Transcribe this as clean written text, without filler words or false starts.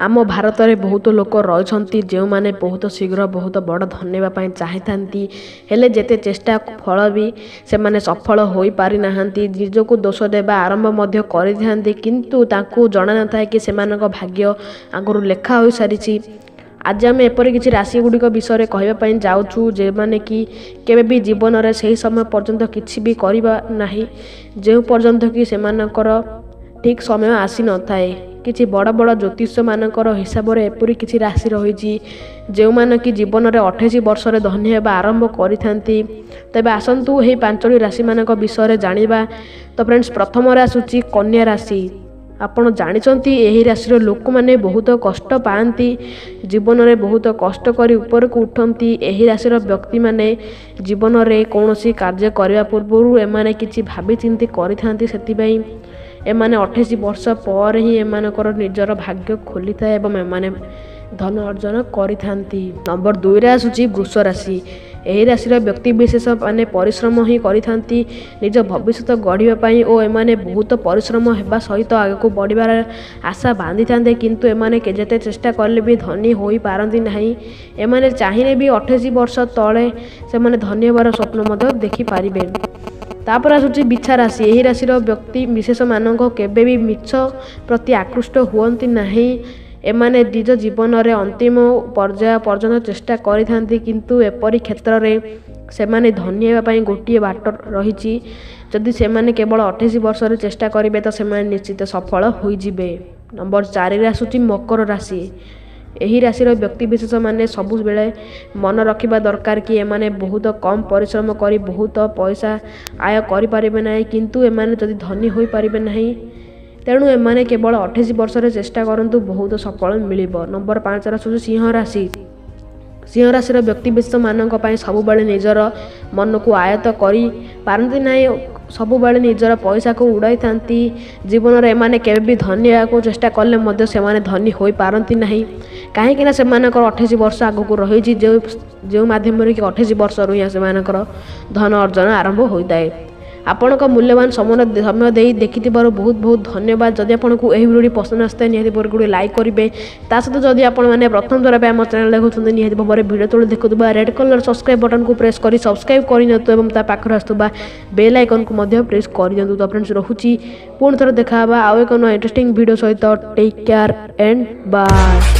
ଆମ ଭାରତରେ ବହୁତ ଲୋକ ରହିଛନ୍ତି ଯେଉଁମାନେ ବହୁତ ଶୀଘ୍ର ବହୁତ ବଡ଼ ଧନୀ ହେବା ପାଇଁ ଚାହିଁଥାନ୍ତି, ହେଲେ ଯେତେ ଚେଷ୍ଟା ଫଳ ବି ସେମାନେ ସଫଳ ହୋଇପାରିନାହାନ୍ତି। ନିଜକୁ ଦୋଷ ଦେବା ଆରମ୍ଭ ମଧ୍ୟ କରିଥାନ୍ତି, କିନ୍ତୁ ତାଙ୍କୁ ଜଣାନଥାଏ କି ସେମାନଙ୍କ ଭାଗ୍ୟ ଆଗରୁ ଲେଖା ହୋଇସାରିଛି। ଆଜି ଆମେ ଏପରି କିଛି ରାଶି ଗୁଡ଼ିକ ବିଷୟରେ କହିବା ପାଇଁ ଯାଉଛୁ, ଯେଉଁମାନେ କି କେବେ ବି ଜୀବନରେ ସେହି ସମୟ ପର୍ଯ୍ୟନ୍ତ କିଛି ବି କରିବା ନାହିଁ ଯେଉଁ ପର୍ଯ୍ୟନ୍ତ କି ସେମାନଙ୍କର ଠିକ୍ ସମୟ ଆସିନଥାଏ। କିଛି ବଡ଼ ବଡ଼ ଜ୍ୟୋତିଷମାନଙ୍କର ହିସାବରେ ଏପରି କିଛି ରାଶି ରହିଛି ଯେଉଁମାନେ କି ଜୀବନରେ 28 ବର୍ଷରେ ଧନୀ ହେବା ଆରମ୍ଭ କରିଥାନ୍ତି। ତେବେ ଆସନ୍ତୁ ଏହି 5ଟି ରାଶିମାନଙ୍କ ବିଷୟରେ ଜାଣିବା। ତ ଫ୍ରେଣ୍ଡସ୍, ପ୍ରଥମରେ ଆସୁଛି କନ୍ୟା ରାଶି। ଆପଣ ଜାଣିଛନ୍ତି ଏହି ରାଶିର ଲୋକମାନେ ବହୁତ କଷ୍ଟ ପାଆନ୍ତି, ଜୀବନରେ ବହୁତ କଷ୍ଟ କରି ଉପରକୁ ଉଠନ୍ତି। ଏହି ରାଶିର ବ୍ୟକ୍ତିମାନେ ଜୀବନରେ କୌଣସି କାର୍ଯ୍ୟ କରିବା ପୂର୍ବରୁ ଏମାନେ କିଛି ଭାବିଚିନ୍ତି କରିଥାନ୍ତି। ସେଥିପାଇଁ ଏମାନେ 28 ବର୍ଷ ପରେ ହିଁ ଏମାନଙ୍କର ନିଜର ଭାଗ୍ୟ ଖୋଲିଥାଏ ଏବଂ ଏମାନେ ଧନ ଅର୍ଜନ କରିଥାନ୍ତି। ନମ୍ବର 2ରେ ଆସୁଛି ବୃଷ ରାଶି। ଏହି ରାଶିର ବ୍ୟକ୍ତିବିଶେଷ ମାନେ ପରିଶ୍ରମ ହିଁ କରିଥାନ୍ତି ନିଜ ଭବିଷ୍ୟତ ଗଢ଼ିବା ପାଇଁ, ଓ ଏମାନେ ବହୁତ ପରିଶ୍ରମ ହେବା ସହିତ ଆଗକୁ ବଢ଼ିବାର ଆଶା ବାନ୍ଧିଥାନ୍ତି। କିନ୍ତୁ ଏମାନେ ଯେତେ ଚେଷ୍ଟା କଲେ ବି ଧନୀ ହୋଇପାରନ୍ତି ନାହିଁ। ଏମାନେ ଚାହିଁଲେ ବି 28 ବର୍ଷ ତଳେ ସେମାନେ ଧନୀ ହେବାର ସ୍ୱପ୍ନ ମଧ୍ୟ ଦେଖିପାରିବେ। ତାପରେ ଆସୁଛି ବିଛା ରାଶି। ଏହି ରାଶିର ବ୍ୟକ୍ତି ବିଶେଷମାନଙ୍କ କେବେ ବି ମିଛ ପ୍ରତି ଆକୃଷ୍ଟ ହୁଅନ୍ତି ନାହିଁ। ଏମାନେ ନିଜ ଜୀବନରେ ଅନ୍ତିମ ପର୍ଯ୍ୟାୟ ପର୍ଯ୍ୟନ୍ତ ଚେଷ୍ଟା କରିଥାନ୍ତି, କିନ୍ତୁ ଏପରି କ୍ଷେତ୍ରରେ ସେମାନେ ଧନୀ ହେବା ପାଇଁ ଗୋଟିଏ ବାଟ ରହିଛି। ଯଦି ସେମାନେ କେବଳ 28 ବର୍ଷରେ ଚେଷ୍ଟା କରିବେ ତ ସେମାନେ ନିଶ୍ଚିତ ସଫଳ ହୋଇଯିବେ। ନମ୍ବର 4ରେ ଆସୁଛି ମକର ରାଶି। ଏହି ରାଶିର ବ୍ୟକ୍ତିବିଶେଷମାନେ ସବୁବେଳେ ମନେ ରଖିବା ଦରକାର କି ଏମାନେ ବହୁତ କମ୍ ପରିଶ୍ରମ କରି ବହୁତ ପଇସା ଆୟ କରିପାରିବେ ନାହିଁ, କିନ୍ତୁ ଏମାନେ ଯଦି ଧନୀ ହୋଇପାରିବେ ନାହିଁ। ତେଣୁ ଏମାନେ କେବଳ 28 ବର୍ଷରେ ଚେଷ୍ଟା କରନ୍ତୁ, ବହୁତ ସଫଳ ମିଳିବ। ନମ୍ବର 5ରେ ଆସୁଛି ସିଂହ ରାଶି। ସିଂହ ରାଶିର ବ୍ୟକ୍ତିବିଶେଷମାନଙ୍କ ପାଇଁ ସବୁବେଳେ ନିଜର ମନକୁ ଆୟତ୍ତ କରିପାରନ୍ତି ନାହିଁ, ସବୁବେଳେ ନିଜର ପଇସାକୁ ଉଡ଼ାଇଥାନ୍ତି। ଜୀବନରେ ଏମାନେ କେବେ ବି ଧନୀ ହେବାକୁ ଚେଷ୍ଟା କଲେ ମଧ୍ୟ ସେମାନେ ଧନୀ ହୋଇପାରନ୍ତି ନାହିଁ, କାହିଁକିନା ସେମାନଙ୍କର 28 ବର୍ଷ ଆଗକୁ ରହିଛି, ଯେଉଁ ମାଧ୍ୟମରେ କି 28 ବର୍ଷରୁ ହିଁ ସେମାନଙ୍କର ଧନ ଅର୍ଜନ ଆରମ୍ଭ ହୋଇଥାଏ। ଆପଣଙ୍କ ମୂଲ୍ୟବାନ ସମୟ ଦେଇ ଦେଖିଥିବାରୁ ବହୁତ ବହୁତ ଧନ୍ୟବାଦ। ଯଦି ଆପଣଙ୍କୁ ଏହି ଭିଡ଼ିଓଟି ପସନ୍ଦ ଆସିଥାଏ, ନିହାତି ଭାବରେ ଗୋଟେ ଲାଇକ୍ କରିବେ। ତା ସହିତ ଯଦି ଆପଣମାନେ ପ୍ରଥମ ଥର ପାଇଁ ଆମ ଚ୍ୟାନେଲ୍ ଦେଖୁଛନ୍ତି, ନିହାତି ଭାବରେ ଭିଡ଼ିଓ ତଳେ ଦେଖୁଥିବା ରେଡ୍ କଲର୍ ସବସ୍କ୍ରାଇବ୍ ବଟନ୍କୁ ପ୍ରେସ୍ କରି ସବସ୍କ୍ରାଇବ୍ କରିନିଅନ୍ତୁ ଏବଂ ତା ପାଖରେ ଆସୁଥିବା ବେଲ୍ ଆଇକନ୍କୁ ମଧ୍ୟ ପ୍ରେସ୍ କରିଦିଅନ୍ତୁ। ତ ଫ୍ରେଣ୍ଡସ୍, ରହୁଛି, ପୁଣି ଥରେ ଦେଖା ହେବା ଆଉ ଏକ ନୂଆ ଇଣ୍ଟରେଷ୍ଟିଂ ଭିଡ଼ିଓ ସହିତ। Take care and bye.